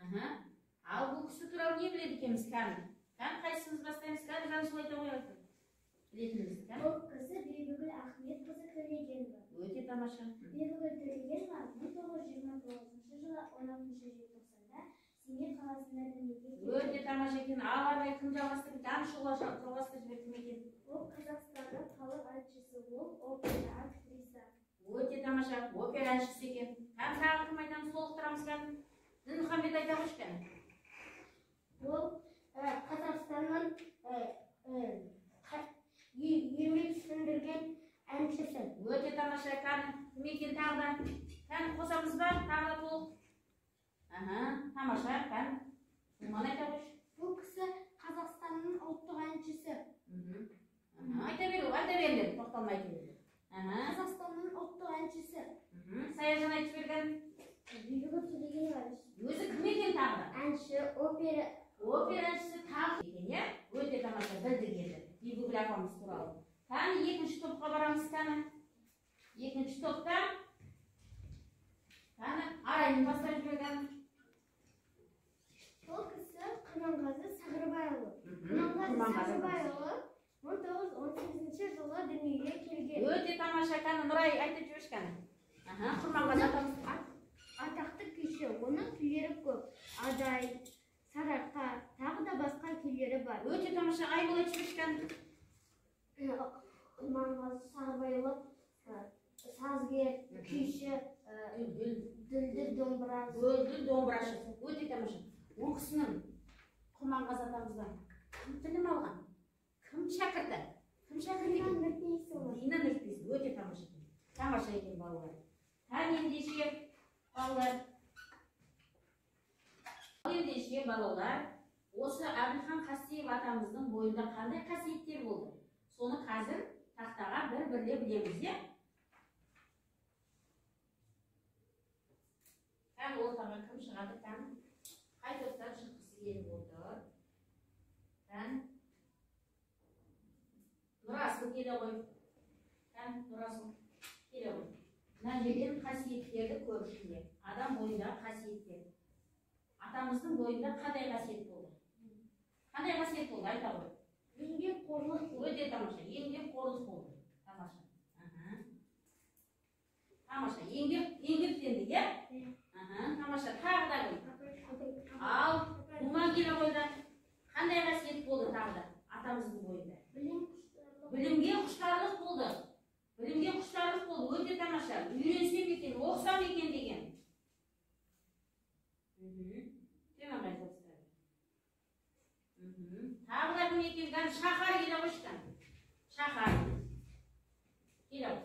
Ал бұл кісі туралы не біледі екенбіз, кәні? Кәні қайсымыз бастаймыз? Кәні Жансұлу айта қояйық. Білетінімізді, кәні? Бұл кісі Бибігүл Ахметқызы Төлегенова. Өте тамаша. Бибігүл Төлегенова 1929 жылы 16 желтоқсанда Семей қаласында дүниеге келді. Өте тамаша екен. Ал арай кім жалғастырып, Жансұлу жалғастырып жіберді кім екен? Ол Қазақстанның халық әншісі, ол опера актриса. Өте тамаша, опера әншісі екен. Кәні тағы кім айтамыз, толықтырамыз кәні? Дінмұхаммед айта қойшы кәні. Ол Қазақстанның еңбек сіңірген әншісі. Өте тамаша, кәні кім екен тағы да? Кәні қосамыз ба? Тағы да толық. Тамаша, кәні. Думан айта қойшы. Бұл кісі Қазақстанның ұлттық әншісі. Айта бер, айта беріңдер, тоқталмай айта беріңдер. Қазақстанның ұлттық әншісі. Саяжан айтып берген. Бибігүл Төлегенова. Өзі кім екен тағы да? Әнші, опера. Опера әншісі тағы екен, иә? Өте тамаша, білдік енді Бибігүл апамыз туралы. Кәні екінші топқа барамыз, кәні. Екінші топта кәні Арайым бастап жіберген. Бұл кісі Құрманғазы Сағырбайұлы. Құрманғазы Сағырбайұлы 1918 жылы дүниеге келген. Өте тамаша, кәні Нұрай айтып жіберші кәні. Құрманғазы атамыз. Атақты күйші, оның күйлері көп. Адай, Сарыарқа, тағы да басқа күйлері бар. Өте тамаша, Айгүл айтып жіберші кәні. Құрманғазы Сағырбайұлы сазгер, күйші, дүлдүл домбырашы. Дүлдүл домбырашы. Өте тамаша. Ол кісінің Құрманғазы атамыздан кім білім алған? Кім шәкірті? Кім шәкірт екен? Дина Нұрпейісова. Өте тамаша екен. Тамаша екен балалар. Кәні ендеше балалар. Ендеше балалар, осы Әбілхан Қастеев атамыздың бойында қандай қасиеттер болды? Соны қазір тақтаға бір-бірлеп білеміз, иә? Кәні ортаға кім шығады, кәні? Қай топтан шыққысы келіп отыр? Кәні? Нұрасыл келе ғой. Кәні, Нұрасыл келе ғой. Мына жерден қасиеттерді көршілер. Адам бойындағы қасиеттер. Атамыздың бойында қандай қасиет болды? Қандай қасиет болды? Айта ғой. Еңбекқорлық. Өте тамаша. Еңбекқорлық болды. Тамаша. Тамаша. Еңбектенді, иә? Тамаша. Тағы да кім? Ал, Думан келе қойды. Қандай қасиет болды тағы да атамыздың бойында? Білімге құштарлық болды. Білімге құштарлық болды. Өте тамаша. Үйренсем екен, оқысам екен деген. Төмен қарай салыстырады. Тағы да кім екен? Кәні Шахар келе қойшы кәні. Шахар келе қой.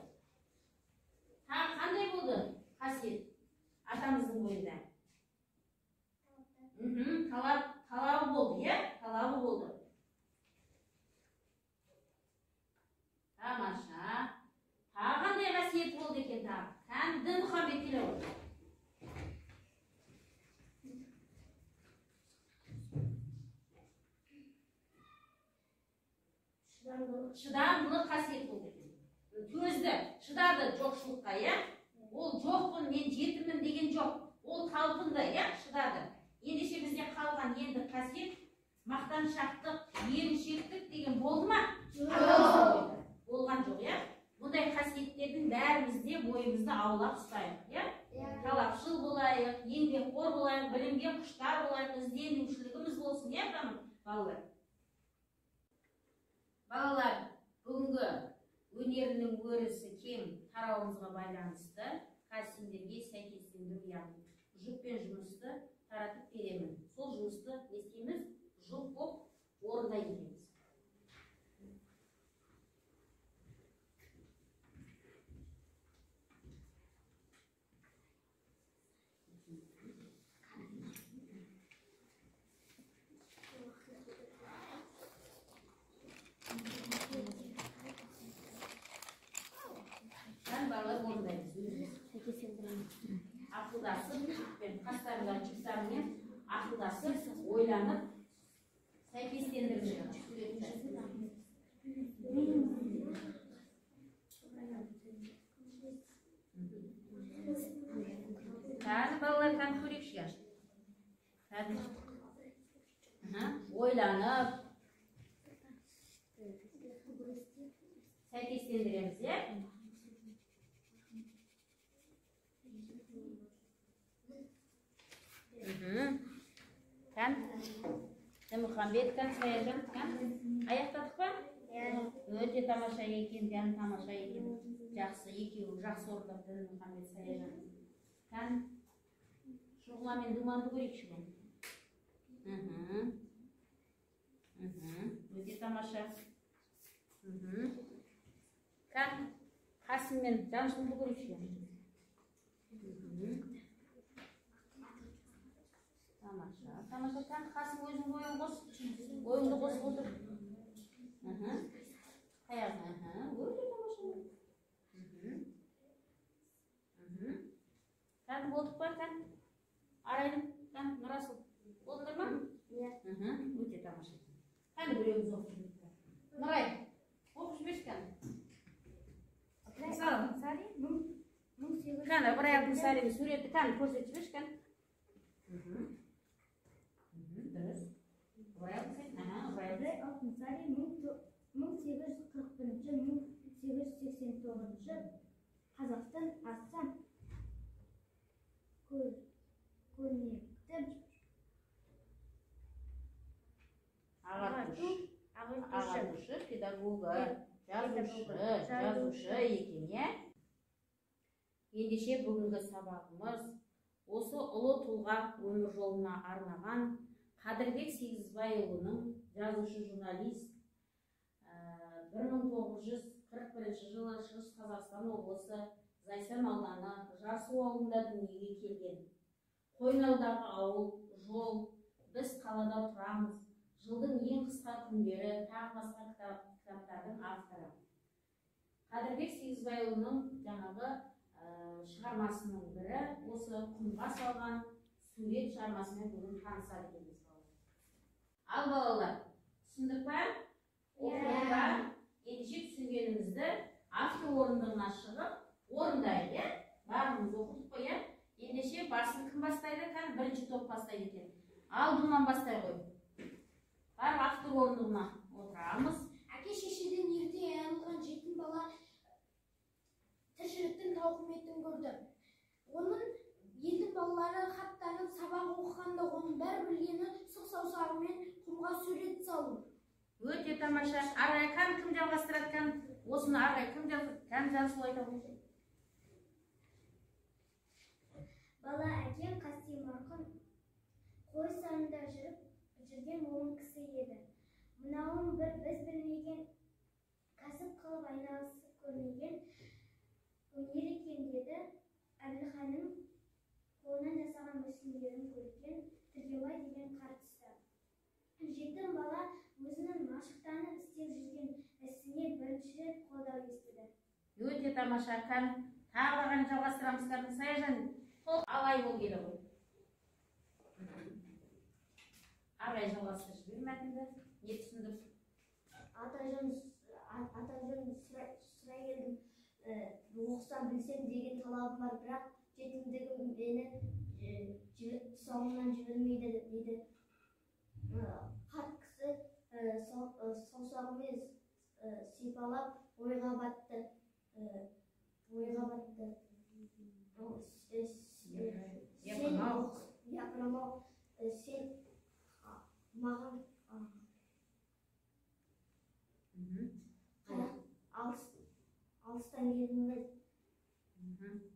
Тағы қандай болды қасиет атамыздың бойында? Талабы болды, иә? Талабы болды. Тамаша. Тағы қандай қасиет болды екен тағы? Кәні Дінмұхаммед келе ғой. Шыдамдылық қасиет болды екен. Төзді, шыдады жоқшылыққа, иә? Ол жоқпын, мен жетіммін деген жоқ. Ол талпынды, иә? Шыдады. Ендеше бізде қалған енді қасиет мақтаншақтық, еріншектік деген болды ма? Жоқ. Болған жоқ, иә? Бұндай қасиеттердің бәрімізде бойымызды аулақ ұстайық, иә? Талапшыл болайық, еңбекқор болайық, білімге құштар болайық, ізденушілігіміз болсын, иә, балалар? Балалар, бүгінгі өнерінің өрісі кең тарауымызға байланысты қазір сендерге сәйкестендіру, яғни жұппен жұмысты таратып беремін. Сол жұмысты не істейміз? Жұп болып орындай кетеміз. Балалар орындаймыз өзіміз. Ақылдасып, қастарындағы жұптарымен ақылдасып, ойланып, сәйкестендіріп. Қазір балалар кәні көрейікші. Кәне. Ойланып сәйкестендіреміз, иә? Кән Дінмұхамбет, кән Саяжан, кән аяқтадық па? Өте тамаша екен, кән тамаша екен. Жақсы, екеуі жақсы орындап Дінмұхамбет, Саяжан. Кән Шұғыла мен Думанды көрейікші бүгін. Өте тамаша. Кән Қасым мен Жансұлуды көрейікші. Тамаша, тамаша. Кән Қасым, өзің ойын қос. Ойыңды қосып отыр. Аяғын, өте тамаша. Кән болдық па, кән? Арайлым, кән Нұрасыл. Болдыңдар ма? Иә. Өте тамаша. Кән біреуіміз оқып жібердік. Нұрай, оқып жіберші кән. Ыбырай Алтынсарин 1800 Кән Ыбырай Алтынсариннің суреті кән көрсетіп жіберші кән. Дұрыс. Ыбырай Алтынсарин, Ыбырай Ыбырай Алтынсарин 1841-1889 Қазақстан аса көрнекті ағартушы, педагогы, жазушы екен, иә? Ендеше бүгінгі сабағымыз осы ұлы тұлға өмір жолына арнаған Қадірбек Сегізбайұлының жазушы, журналист, 1941 жылы Шығыс Қазақстан облысы Зайсан ауданы Жарсу ауылында дүниеге келген. Қойнаудағы ауыл, жол, біз қалада тұрамыз, жылдың ең қысқа күндері, тағы басқа кітаптардың авторы. Қадірбек Сегізбайұлының жаңағы шығармасының бірі осы құмға салған сурет шығармасымен бүгін танысады екенбіз, балалар. Ал балалар, түсіндік па? Оқыдық па? Ендеше түсінгенімізді автор орындығына шығып орындайық, иә? Барлығымыз оқыдық қой, иә? Ендеше басын кім бастайды? Кән бірінші топ бастайды екен. Ал Думан бастай ғой. Барып автор орындығына отырамыз. Әке шешеден ерте айырылған жетім бала тіршіліктің тауқыметін көрді. Оның елдің балалары хаттанып сабақ оқығанда оның бәрі білгені сұқ саусағымен құмға сурет салу. Өте тамаша. Арай кән кім жалғастырады кән? Осыны арай кім жалғастырады? Кән Жансұлу айта ғой. Бала әкем Қасым марқұм қой санында жүрген момын кісі еді. Мынауың бір біз білмеген кәсіп қылып айналысып көрмеген өнер екен деді. Әбілханның қолынан жасаған мүсіндерін көрген Түргебай деген қарт ұста. Жетім бала өзінің машықтанып істеп жүрген ісіне бірінші рет қолдау естіді. Өте тамаша. Кән тағы да қане жалғастырамыз кән. Саяжан, толық алай бол келе ғой. Арай жалғастырып жібер мәтінді. Не түсіндік? Атажан сұрай келдім. Оқысам білсем деген талабым бар, бірақ жетімдігім мені тұсауымнан жібермейді дейді. Қарт кісі саусағымен сипалап ойға батты. Япырмау, сен маған алыстан келдің бе?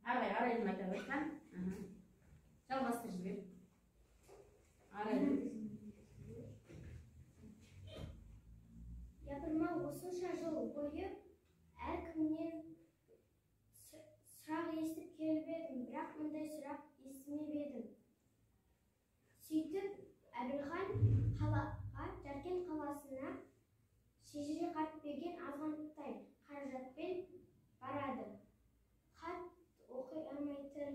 Арай, арайдың айта ғой, кән. Жалғастыр жібер. Арайдың. Япырмау, осынша жыл бойы әркімнен сұрақ естіп келіп едім, бірақ мұндай сұрақ естімеп едім. Сөйтіп, Әбілхан қалаға, Жаркент қаласына шежіре қарт берген азғантай қаражатпен барады. Хат оқи алмайтын,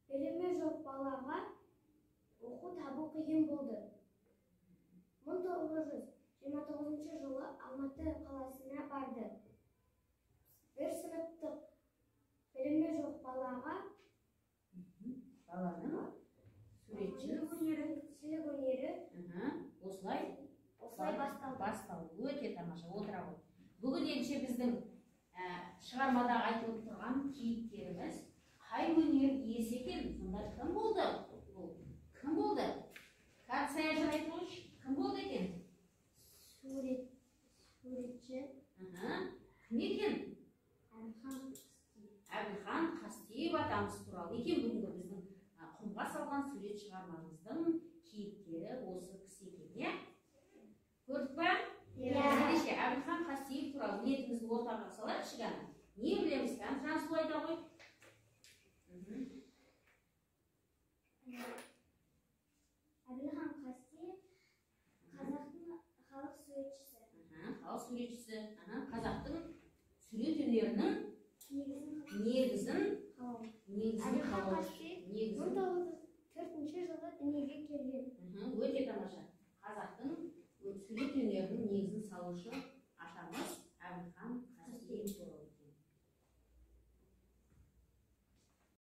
білімі жоқ балаға оқу табу қиын болды. 1929 жылы Алматы қаласына барды. Бір сыныптық білімі жоқ балаға баланың суретшінің Осылай Осылай басталды. Басталды. Өте тамаша, отыра ғой. Бүгін ендеше біздің шығармада айтылып тұрған кейіпкеріміз қай өнер иесі екен? Сонда кім болды? Бұл кім болды? Кәдісай Саяжан, айтып қойшы, кім болды екен? Суретші. Кім екен? Әбілхан. Әбілхан Қастеев атамыз туралы екен. Бүгінгі біздің құмға салған сурет шығармамыздың кейіпкері осы кісі екен, иә? Көрдік па? Иә. Ендеше Әбілхан Қастеев туралы білетінімізді ортаға салайықшы. Кәні, не білеміз? Кәні, Жансұлу, айта ғой. Әбілхан Қастеев — қазақтың халық суретшісі. Халық суретшісі, қазақтың сурет өнерінің негізін негізін қалау. Негізін Әбілхан қалаушы. Қастеев Негізін 1904 жылы дүниеге келген. Өте тамаша. Қазақтың сурет өнерінің негізін салушы.